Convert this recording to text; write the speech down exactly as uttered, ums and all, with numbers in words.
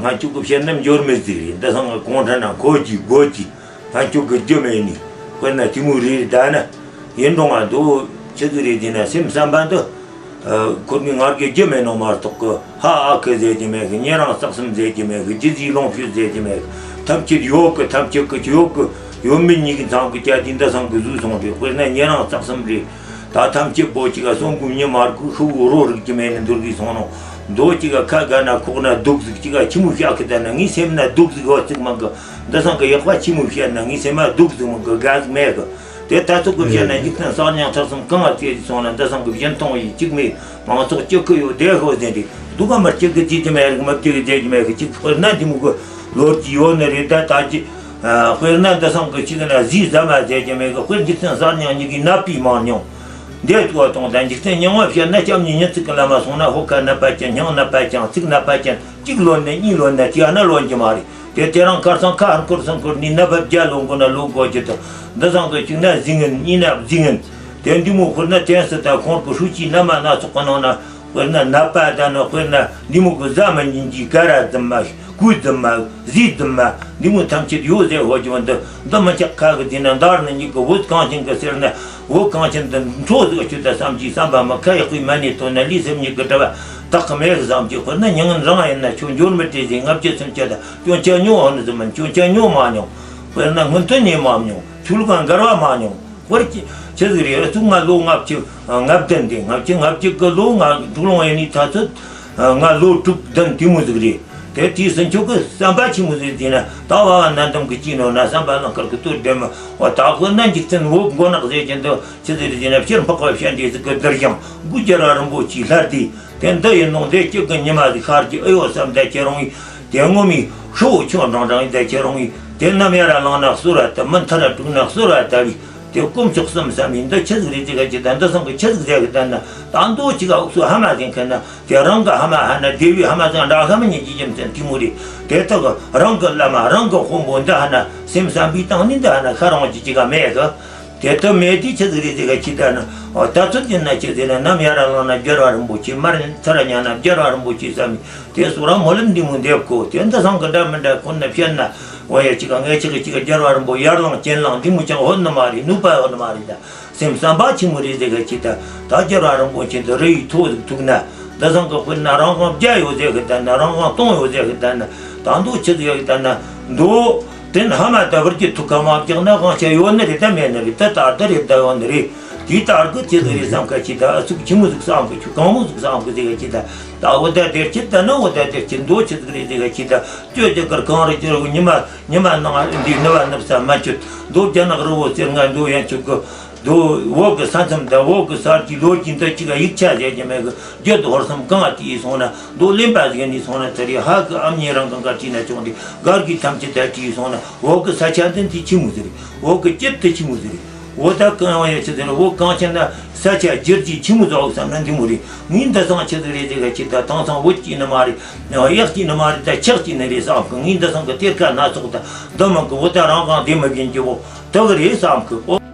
ང་ཁྱོད་ཀྱི་བཤད་ན་འབྱོར་མེད་ཟིག་རེད། འདི་སང་གི་གུང་ཁྲན་ན་གོ་གི་དགོས་གི། ང་ཁྱོད་ཀྱི་རྒྱུ་མེད་ནི། དཔེར་ན་དེ་མོ་རེད། ད་ན་ཡིན་རུང་ང་འདུག་ཆི་ཟིག་རེད་དེ་ན་སེམས་བསམ་པ་འདི། ཁོ་ནི་ངར་གི་རྒྱུ་མེད་ནོ་མ་གཏོགས་གི། ཧ་ཨ་ཁུ་ཟེར་གྱི་མེད་གི། ཉེ་རང་རྩེག་གསུམ་ཟེར་གྱི་མེད་གི། རྒྱུ་ཟིག་ལོངས་སྤྱོད་ཟེར་གྱི་མེད་གི། ཐམས་ཅད་ཡོད་གི། ཐམས་ཅད་གི་ཡོད་གི། ཡོད་མེད་གཉིས་ཀྱི་མཚམས་གི་བཅད་དེ་འདི་སང་གི་བཟོས་སོང་རེད། དཔེར་ན་ཉེ་རང་རྩེག་གསུམ་རེད། ད་ཐམས་ཅད་པོ་གཅིག་ག་སོང་གུ་མྱི་མར་གུ་ཤི་བོ་རོ་རིག་གི་མེད་ནི་འདུར་གི་སོང་ནོ། མདོ་གཅིག་ག་ཁ་དགའ་ན་ཁོག་ན་སྡུག་ཟིག། གཅིག་ག་ཆི་མོ་བཤད་གི། ད་ན་ངའི་སེམས་ན་སྡུག་ཟིག་ཡོད་ཟིག་མ་གི། འདི་སང་གི་ཡག་པ་ཆི་མོ་བཤད་ན་ངའི་སེམས་ན་སྡུག་ཟིག་མ་གི། དགའ་ཟིག་མེད་གི། དེ་ལྟ་ཚུལ་གི་བཤད་ན་འཇིག་རྟེན་གསར་རྙིང་ཐེག་གསུམ་གང་ང་བལྟས་ཏེ་སོང་ན་འདི་སང་གི་སྦྱིན་གཏོང་ཡི་གཅིག་མེད། མང་ཚོགས་སྐྱིད་གི་ཡོད་བསྡད་ཤོག་ཟེར་ཏེ། སྡུག་ག་མར་སྐྱིད་གི་བྱེད་ཀྱི་མེད་རིག་མ་སྐྱིད་གི་བྱེད་ཀྱི་མེད་གི། གཅིག་དཔེར་ན་འདི་མོ་གི་ལོ་རྒྱུས་ཡོད་ནི་རེད། ད་ད་ཅི། དཔེར་ན་འདི་སང་གི་གཅིག་ན་ཟས་ཟ་མ་བྱེད་ཀྱི་མེད་གི། དཔེར་འཇིག་རྟེན་གསར་རྙིང་གཉིས་ཀྱི་ནད་པའི་མང་ཉུང་། འདས་ཐུག་བ་དང་ད་འཇིག་རྟེན་རྙིང་བ་བཤད་ན་སྐྱབས་གཉིས་ཉིན་གཅིག་གི་ལམ་མ་སོང་ན་ཧོ་ཁ་ནད་པ་ཅན། སྙིང་ནད་པ་ཅན། ཚིགས་ནད་པ་ཅན། གཅིག་ལོན་ནས་གཉིས་ལོན་ནས་དེ་ན་ལོན་གྱི་མ་རེད། དེ་དེ་རང་ཁར་སང་ཁ་ཧར་འཁོར་སང་འཁོར་ནི་ནད་པ་བརྒྱ་ལོན་དགོས་ན་ལོ་དགོས་ཀྱི་དང་། འདི་སང་གི་གཅིག་ན་ཟིན་ངན། གཉིས་ན་བཟི་ངན། དེ་འདི་མོ་ཁུར་ན་དེ་སི་ད་ཁོང་གི་ཧྲུའུ་ཅི་ན་མ་སྣ་ཚོགས་གི་ནང་ན། དཔེར་ན་ནད་པ་ད་ནི་དཔེར་ན་འདི་མོ་གི་ཟ་མི་ཉན་གྱི་ག་ར་རྫུན་མ། གོས་རྫུན་མ། ཟས་རྫུན་མ། འདི་མོ་ཐམས་ཅད་ཡོད་ཟེར་ཧོ་ཀྱི་བ། འདི་འདི་མི་ཆག་ཁ་གི་དེ་ན་འདར་ནི་ཉིད་གི་བོད་གངས་ཅན་གི་ཟེར་ན། བོད་གངས་ཅན་དུ་འཕྲོ་ཟིག་ཆུ་ད་བསམ་གྱི་བསམ་པ་མི་ཁ་ཡག་པའི་མ་ནི་དོན་ན་ལུས་སེམས་ཉིད་ཀྱི་དྲི་བ་དག་གི་མེད་གི་བསམ་གྱི། དཔེར་ན་མྱི་ངན་རང་ཡིན་ན་ཁྱོད་འབྱོར་མི་སྤྲད་ཟིག། ལྔ་བཅུ་སུམ་ཅུ་ད་སྐྱོན་ཆ་མྱོང་ཧོ་ནི་ཟིག་མིན། སྐྱོན་ཆ་མྱོང་མ་མྱོང་། དཔེར་ན་སྔོན་ཐོན་ནས་མ་མྱོང་། ཆོས་ལུགས་འགལ་བ་མ་མྱོང་། དཔེར་ཆི་ཆི་ཟིག་རེད། ཨ་ཚུགས་ང་ལོ་ལྔ་བཅུ་ང་བདུན་དེ། ལྔ་བཅུ་ང་བཅུ་གི་ལོ་ང་དྲུག་ལོང་ཡིན་ནི་ཐ་ཚོད། ང་ལོ་དྲུག་བདུན་དེ་མོ་ཟིག་རེད། དེ་དུས་སུ་ཁྱོད་ཀྱི་བསམ་པ་ཆི་མོ་ཟིག་དེ་ན་ད་བ་བ་ན་འདམ་གི་ཅི་ནོ་ན་བསམ་པ་ལང་དཀར་གི་སྟོད་འདྲེ་མ་བ་ད་ཁོ་ན་འཇིག་རྟེན་འོབ་མགོ་ནག་ཟེར་གྱི་འདུག་ཆི་ཟིག་རེད་དེ་ན་ཕྱིར་འཕགས་པ་བཤད་འདྲེ་ཟིག་གི་བསྡུར་ཞིང་སྒོ་རྒྱལ་བ་རིན་པོ་ཆེའི་ལྷ་སྡེ། དེ་འདི་ཡིན་ནོ་འདི་སྐྱིད་གི་ཉི་མ་ཟིག་ཤར་གྱི་ཨེ་ཡོད་བསམ་བསྡད་ཁྱེད་རང་ཡིན། དེ་ངོ་མའི་ཤོག་ཆུང་འབྲང་འབྲང་ཡིན་བསྡད་ཁྱེད་རང་ཡིན། དེ་ནམ་ཡར་ལངས་ན་གསོལ་བ་བཏབ། མི་མཐར་དྲུག་ན་གསོལ་བ་བཏབ་བས། དེ་དཀོན་མཆོག་གསུམ་བསམ་ཡིན། འདི་ཆི་ཟིག་རེད་ཟེར་ག་ཅི་ད་འདི་སང་གི་ཆི་ཟིག་ཟེར་གི་ད་ན། ད་མདོ་ཅིག་ག་འུག་སུ་ཧ་མ་ཟིན་མཁན་ན་དེ་རང་གི་ཧ་མ་ཧ་ན་སྡེ་བའི་ཧ་མ་ཟིན་འདྲ་ཧ་མ་ཉན་གྱི་རྒྱུ་མཚན་དེ་མོ་རེད། དེ་ལྟ་གི་རང་གི་བླ་མ་རང་གི་དཔོན་པོ་འདི་ཧ་ན་སེམས་བསམ་པའི་སྟེང་ནས་འདི་ཧ་ན་ཤ་རང་གི་ཅི་ག་མེད་གི། དེ་ལྟ་མེད་དུས་ཆི་ཟིག་རེད་ཟེར་ག་ཅི་ད་ན། ད་ཚོད་ཡིན་ན་ཆི་ཟེར་ན་ནམ་ཡར་ལངས་ན་རྒྱལ་བ་རིན་པོ་ཆེ། མར་ཚར་ཉལ་ན་རྒྱལ་བ་རིན་པོ་ཆེ་བསམ་ཡིན། དེ་སོགས་རང་སྨོན་ལམ་འདི་མོ་འདེབས་དགོས། དེ་འདི་སང་གི་འདྲ་མི་འདྲ་ཁོ་ན་བཤད་ན། འོ་ཡ་ཅིག་ག་ངས་ཅིག་གི་ཅིག་གི་རྒྱལ་བ་རིན་པོ་ཡར་ལངས་ཅན་ལངས་འདི་མོ་ཅང་ཧོན་ནི་མ་རེད། ནུས་པ་ཧོན་ནི་མ་རེད་ད། སེམས་བསམ་པ་ཆི་མོ་རེད་ཟེར་ག་ཅི་ད། ད་རྒྱལ་བ་རིན་པོ་ཆེ་འདི་རི་ཡི་མཐོ་ཟིག་ཐུག་ན། འདི་སང་གི་དཔེར་ན་རང་དབང་བརྒྱ་ཡོད་ཟེར་གི་ད་ན། རང་དབང་སྟོང་ཡོད་ཟེར་གི་ད་ན། ད་མདོ་ཆི་ཟིག་ཡོད་གི་ད་ན། མདོ་དེ་ན་ཧ་མ་ད་བར་གྱི་ཐུག་ག་མ་བརྒྱག་ན་དབང་ཆ་ཡོད་ནི་རེད་ད་མེད་ནི་རེད། ད་ལྟར་ད་རེད་ད་ཡོད་ནི་རེད། དེའི་ལྟར་གི་ཆི་ཟིག་རེད་བསམ་ག་ཅི་ད། ཨ་ཚུགས་ཆི་མོ་ཟིག་བསམ་གི་ཆུ་གང་མོ་ཟིག་བསམ་གི་ཟེར་ག་ཅི་ད། ད་འོ་ད་དེར་ཆི་ད་ན་འོ་ད་དེར་ཆི་མདོ་ཆི་ཟིག་རེད་ཟེར་ག་ཅི་ད། སྤྱོད་ཀྱི་གར་གང་རེད་ཀྱི་རེད། ཉི་མ་ཉི་མ་ནང་འདི་ནུབ་པ་ནུབ་ས་མ་བཅུད་མདོ་རྒྱ་ནག་རི་བོ་གསེར་ལྔ་མདོ་ཡན་ཆོད་གི། མདོ་འོག་གི་ས་མཚམས་དང་འོག་གི་ས་རྒྱུས་ལོ་རྒྱུས་འདི་གཅིག་ག་ཡིག་ཆ་བྱས་ཀྱི་མེད་གི། རྒྱུད་ཧོར་སེམས་གང་ང་བྲིས་སོང་ན་མདོ་གླེན་པ་ཟིག་ནས་སོང་ན་དེ་རེད། ཧ་གི་ཨ་མྱེས་རང་གང་ག་བྲིས་ན་ཆོག་འདི་གར་གི་ཐམས་ཅད་ད་བྲིས་སོང་ན་འོག་གི་ས་ཆ་འདི་འདི་ཆི་མོ་ཟིག་རེད། འོག་གི་དཀྱིལ་དེ་ཆི་མོ་ཟིག་རེད། འོ་ད་གང་ཡང་ཡ་ཆི་ཟེར་འོ་གང་ཆེ་ན་ས་ཆ་བསྒྱུར་གྱི་ཆི་མོ་ཟིག་བསམ་ན་འདི་མོ་རེད། ངས་འདི་སང་ཆི་ཟིག་རེད་ཟེར་ག་ཆི་ད་དེང་སང་བོད་ཀྱི་ནི་མ་རེད། གཡག་ཀྱི་ནི་མ་རེད། ད་ཆག་ཀྱི་ནི་རེད་བསམ་གི། ངས་འདི་སང་གི་གཏེར་ཁ་སྣ་ཚོགས་ད་འདི་མང་གི་འོ་ད་རང་གང་བདེ་མི་བཞིན་གྱི་འོ་དག་རེད་བསམ་གི།